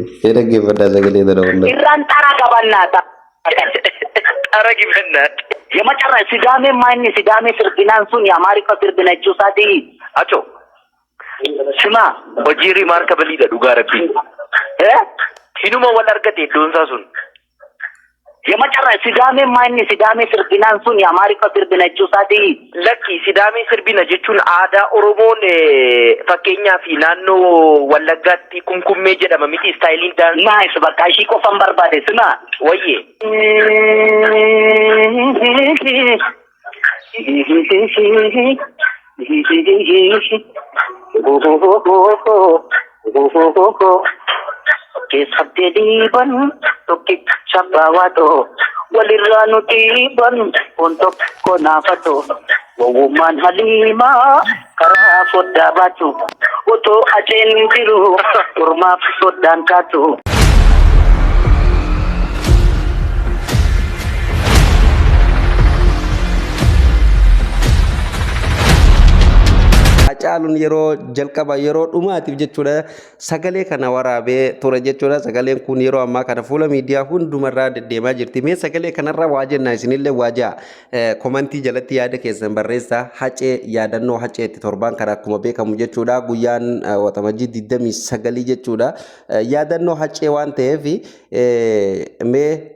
Ee, dhaggeeffadhaa sagalee tana wallahi. Irraan xara qabannaata. Xaragi bennat. የመጨረ ሲዳሜ ማን ሲዳሜ sirbinaan sun የአማሪካ sirbina jechuu isaati. Acho ስማ hojii remarkableidha dhugaa rabbii. እ Hinuma wal argate iddoon isaa sun. የመጨረ ሲዳሜ ማን ሲዳሜ sirbinaan sun የአማሪካ sirbina jechuu isaati. Lakki sidaamee sirbina jechuun aadaa Oromoon fakkeenyaa fi naannoo Wallaggaatti kumkummee jedhama miti istaayiliin daansii. ናይስ በቃ ishii qofan barbaade ስማ Wayyee. Keessatti dhiiban tokkicha baawwaatoo walirraa nu dhiiban foon tokko naafatoo gowwummaan haliimaa karaa foddaa baatu otoo aceen jiru ormaaf soddaan taatu. Hacaaluun yeroo jalqaba yeroo dhumaatiif jechuudha sagalee kana waraabee ture jechuudha. Sagaleen kun yeroo ammaa kana fuula miidiyaa hundumarraa deddeemaa jirti. Mee sagalee kanarra waa jenna, isinillee waa ja'a. Komantii jalatti yaada keessan barreessaa. Hacee yaadannoo Haceetti torbaan kana akkuma beekamu jechuudha. Guyyaan Waxabajjii 29 jechuudha. Yaadannoo Hacee waan ta'eef mee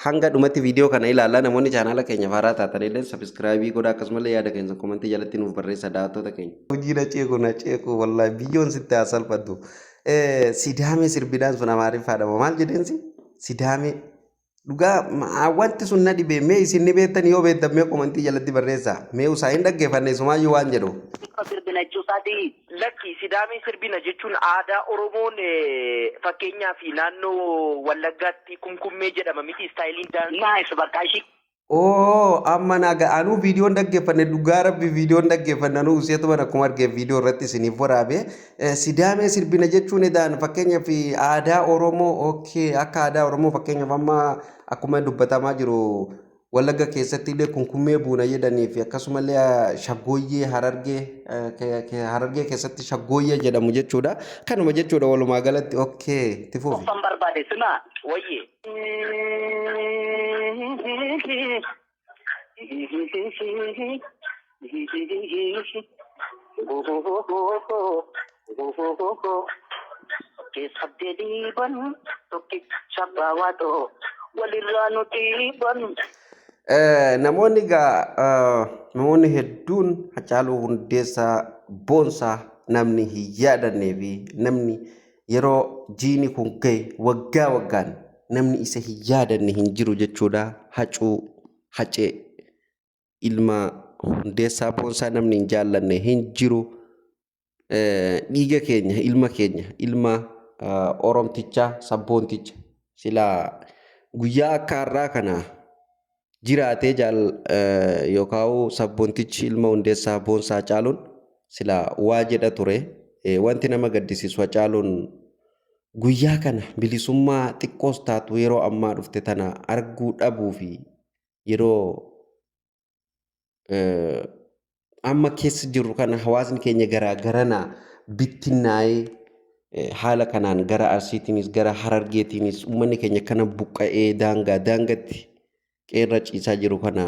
hanga dhumatti viidiyoo kana ilaallaa. Namoonni chaanaala keenya faaraa taatanillee subscribe godhaa, akkasumallee yaada keessan komantii jalatti nuuf barreessaa, daawwattoota keenya. Hojii na ceeku na ceeku, wallaahi biyyoon sitti haa salphattu. Sidaamee sirbidaan sun Amaariffaadha moo maal jedheensi? Sidaamee dhugaa wanti sun na dhibe. Mee isin ni beektan? Yoo beektan mee komantii jalatti barreessaa. Mee usaa hin dhaggeeffanne sumaayyuu waan jedhu. Sirbina jechuu isaati. Lakki sidaamee sirbina jechuun aadaa Oromoon fakkeenyaa fi naannoo Wallaggaatti kumkummee jedhama miti istaayiliin daansii. Nice bakka ishii Oo, amma naga anuu viidiyoon dhaggeeffanne, dhugaa rabbi viidiyoon dhaggeeffanne. Anuu useetuma akkuma argee viidiyoo irratti isiniif waraabe. Sidaamee sirbina jechuun edaan fakkeenyaaf aadaa Oromoo, okay, akka aadaa Oromoo fakkeenyaaf amma akkuma dubbatamaa jiru Wallagga keessatti illee kunkummee buuna jedhanii fi akkasumallee shaggooyyee Harargee, Harargee keessatti shaggooyyee jedhamu jechuudha. Kanuma jechuudha walumaa galatti. Okay, itti fufi. Qofan barbaade sima. Wayyee. Keessatti dhiiban tokkicha baawwaatoo walirraa nu dhiiban. Namoonni egaa namoonni hedduun Hacaaluu Hundeessaa Boonsaa namni hin yaadannee fi namni yeroo jiini kun gahe waggaa waggaan namni isa hin yaadanne hin jiru jechuudha. Hacuu Hacee ilma Hundeessaa Boonsaa namni hin jaallanne hin jiru. Dhiiga keenya, ilma keenya, ilma Oromtichaa sabboonticha silaa guyyaa akka har'aa kana jiraatee jaal yookaan sabboontichi ilma Hundeessaa Boonsaa Hacaaluun silaa waa jedha ture. Wanti nama gaddisiisu Hacaaluun guyyaa kana bilisummaa xiqqoos taatu yeroo ammaa dhufte tana arguu dhabuu fi yeroo amma keessa jirru kana hawaasni keenya garaa garanaa bittinnaa'ee haala kanaan gara Arsiitiinis gara Harargeetiinis uummanni keenya kana buqqa'ee daangaa daangatti qeerra ciisaa jiru kana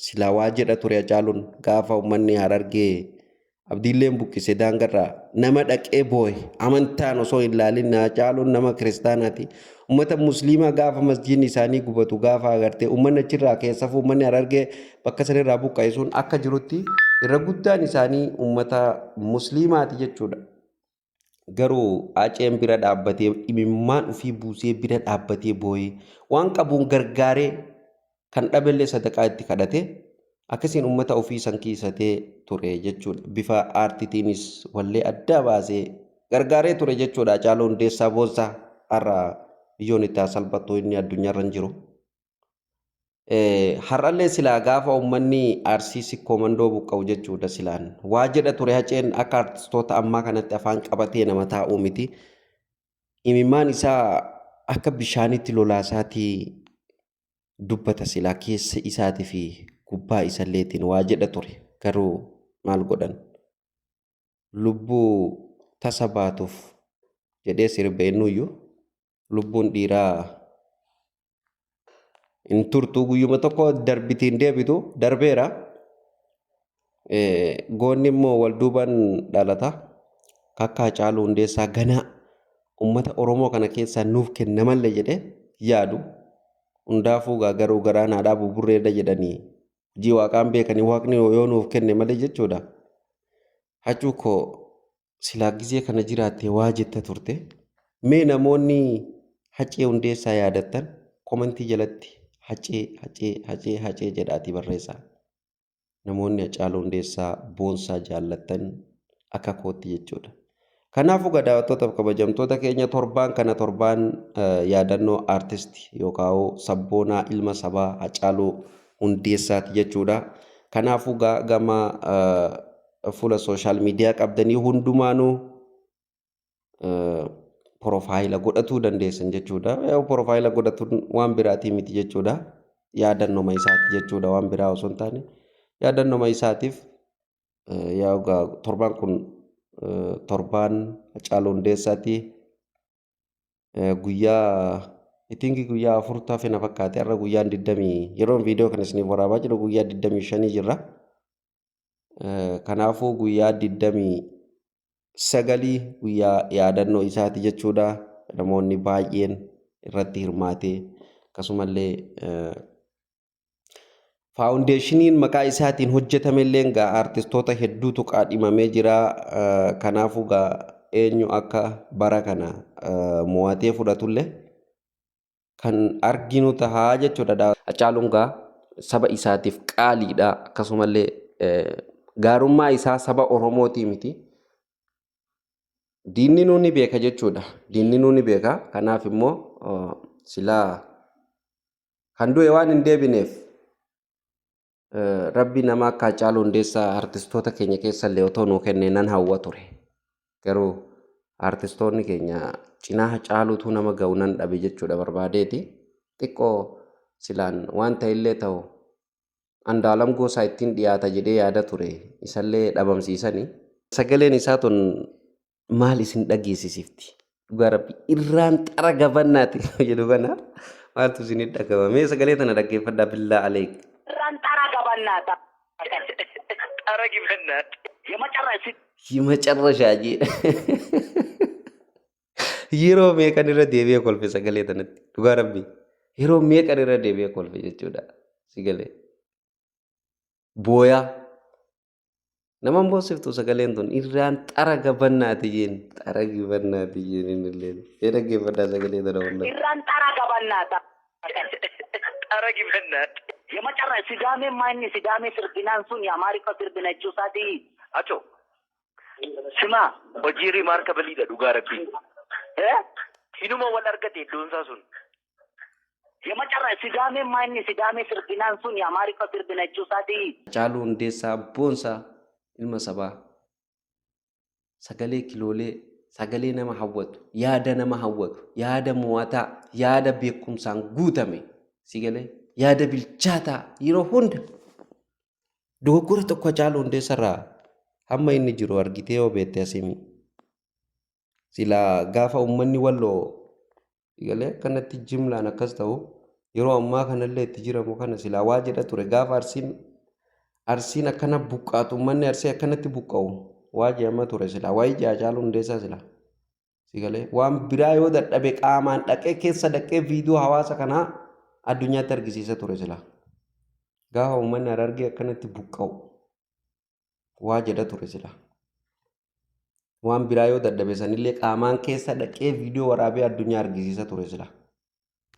silaa waa jedha ture Hacaaluun. Gaafa uummanni Harargee Abdiilleen buqqise daangarraa nama dhaqee boo'e amantaan osoo hin laalin. Hacaaluun nama kiristaanaati. Uummata musliimaa gaafa masjiidni isaanii gubatu gaafa agartee uummanni achirraa keessafuu uummanni Harargee bakka sanirraa buqqa'e sun akka jirutti irra guddaan isaanii uummata musliimaati jechuudha. Garuu Haceen bira dhaabbatee imimmaan ofii buusee bira dhaabbatee boo'ee waan qabuun gargaaree kan dhabellee sadaqaa itti kadhate akkasiin uummata ofii san kiisatee ture jechuudha. Bifa aartiitiinis wallee addaa baasee gargaaree ture jechuudha. Hacaaluu Hundeessaa Boonsaa har'a biyyoon itti haa salphattu, inni addunyaarra hin jiru. Har'allee silaa gaafa uummanni Arsii Sikkoo Mandoo buqqa'u jechuudha silaan waa jedha ture Haceen. Akka artistoota ammaa kanatti afaan qabatee nama taa'uu miti. Imimmaan isaa akka bishaanitti lolaasaatii dubbata, silaa keessa isaatii fi gubbaa isalleetiin waa jedha ture. Garuu maal godhan, lubbuu tasa baatuuf jedhee sirbe innuyyuu. Lubbuun dhiiraa hin turtu, guyyuma tokko darbitiin deebitu darbeera. Goonni immoo wal duubaan dhalata. Akka Hacaaluu Hundeessaa ganaa uummata Oromoo kana keessaa nuuf kennamallee jedhee yaadu. Hundaafuu garuu garaan haadhaa buburreedha jedhanii hojii waaqaan beekanii waaqni yoo nuuf kenne malee jechuudha. Hacuu koo silaa gizee kana jiraattee waa jetta turte. Mee namoonni Hacee Hundeessaa yaadattan komentii jalatti Hacee Hacee Hacee Hacee jedhaatii barreessaa. Namoonni Hacaaluu Hundeessaa boonsaa jaallattan akka kootti jechuudha. Kanaafuu daawwattootaaf kabajamtoota keenya, torbaan kana torbaan yaadannoo aartistii yookaan sabboonaa ilma sabaa Hacaaluu Hundeessaati jechuudha. Kanaafuu gama fuula social media qabdanii hundumaanuu profile godhatuu dandeessan jechuudha. Profile godhatuun waan biraatii miti jechuudha. Yaadannoma isaati jechuudha, waan biraa osoo hin taane yaadannoma isaatiif. Yaa torbaan kun torbaan Hacaaluu Hundeessaati. Guyyaa itingi guyyaa 4 hafe na fakkaate. Har'a guyyaan 20, yeroon viidiyoo kana isiniif waraabaa jiru guyyaa 25 jirra. Kanaafuu guyyaa 29 guyyaa yaadannoo isaati jechuudha. Namoonni baay'een irratti hirmaatee akkasumallee foundationiin maqaa isaatiin hojjetame illee gaa aartistoota hedduutu qaadhimamee jira. Kanaafuu gaa eenyu akka bara kana mo'atee fudhatullee kan arginu tahaa jechuudha. Hacaaluun gaa saba isaatiif qaaliidha. Akkasumallee gaarummaa isaa saba Oromootii miti. Diinni nuu ni beeka jechuudha. Diinni nuu ni beeka. Kanaaf immoo silaa kan du'e waan hin deebineef, rabbi nama akka Hacaaluu Hundeessaa artistoota keenya keessallee otoo nuu kennee nan hawwa ture. Garuu artistoonni keenya cinaa Hacaaluutu nama ga'u nan dhabe jechuudha barbaadeeti. Xiqqoo silaan waan ta'ellee ta'u Andu'aalam Gosaa ittiin dhiyaata jedhee yaada ture. Isallee dhabamsiisanii. Sagaleen isaa tun maal isin dhageessisifti? Dhugaa rabbi, irraan xara gabannaati jedhu kana maaltu isin dhagama? Mee sagalee tana dhaggeeffadhaa, billaa aleek. Irraan xara gabannaata. Xara gibannaati. የመጨረሻ የመጨረሻ jedhe. Yeroo meeqan irra deebi'ee kolfe sagalee tanatti. Dhugaa rabbi. Yeroo meeqan irra deebi'ee kolfe jechuudha. Sagalee. Booyaa. Nama boosiftu sagaleen tun, irraan xara gabannaati jeen. Xara gabannaati jeen inni illee. Ee, dhaggeeffadhaa sagalee tana wallahi. Irraan xara gabannaata. Xara gibannaati. የመጨረሻ sidaamee maanni sidaamee sirbinaan sun Amaariffa sirbina jechuu isaati. Aco Sima. Hojii remarkableiidha, dhugaa rabbii. Eh? Hinuma wal argate iddoon isaa sun. የመጨረሻ sidaamee maanni sidaamee sirbinaan sun Amaariffa sirbina jechuu isaati. Hacaaluu Hundeessaa boonsaa ilma sabaa, sagalee kiloolee, sagalee nama hawwatu, yaada nama hawwatu, yaada mo'ataa, yaada beekumsaan guutame, sigalee yaada bilchaataa. Yeroo hunda dogoggora tokko Hacaaluu Hundeessarraa hamma inni jiru argitee yoo beekte asimi. Silaa gaafa uummanni Walloo sigalee akkanatti jimlaan akkas ta'u, yeroo ammaa kanallee itti jiramu kana silaa waa jedha ture. Gaafa Arsiin akkana buqqaatu, uummanni Arsii akkanatti buqqa'u, waa jedhama ture silaa. Waa ija Hacaaluu Hundeessaa silaa sigalee waan biraa yoo dadhabe qaamaan dhaqee keessa dhaqee viidiyoo hawaasa kanaa addunyaatti argisiisa ture silaa. Gaafa uummanni Harargee akkanatti buqqa'u waa jedha ture silaa. Waan biraa yoo dadhabe sanillee qaamaan keessa dhaqee viidiyoo waraabee addunyaa argisiisa ture silaa.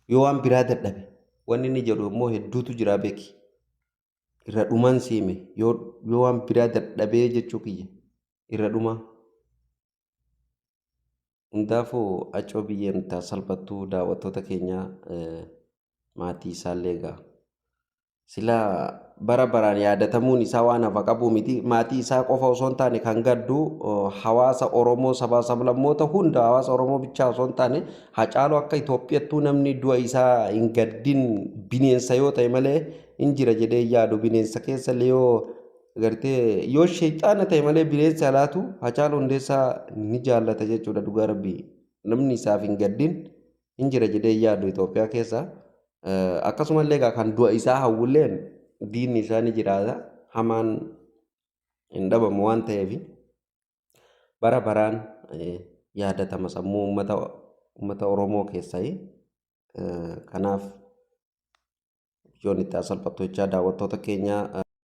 Yoo waan biraa dadhabe, wanni inni jedhu immoo hedduutu jira beeki. Irra dhuman siime, yoo waan biraa dadhabee jechuu kiyya irra dhuma. Hundaafuu acoo biyyeen ta'a salphattuu. Daawwattoota keenya, maatii isaallee egaa silaa bara baraan yaadatamuun isaa waan hafa qabu miti. Maatii isaa qofa osoo hin taane kan gaddu hawaasa Oromoo, sabaa sablammoota hunda, hawaasa Oromoo bichaa osoo hin taane, Hacaaluu akka Itoophiyaattuu namni du'a isaa hin gaddin bineensa yoo ta'e malee hin jira jedhee yaadu. Bineensa keessa illee yoo gartee yoo sheexaana ta'e malee bineensa alaatu Hacaaluu Hundeessaa ni jaallata jechuudha, dhugaa rabbii. Namni isaaf hin gaddin Hin jira jedhee hin yaadu Itoophiyaa keessa. Akkasumallee egaa kan du'a isaa hawwulleen diinni isaa ni jiraata. Hamaan hin dhabamu waan ta'eef bara baraan yaadatama sammuu uummata Oromoo keessaa. Kanaaf biyyoon itti haa salphattu jechaa daawwattoota keenya.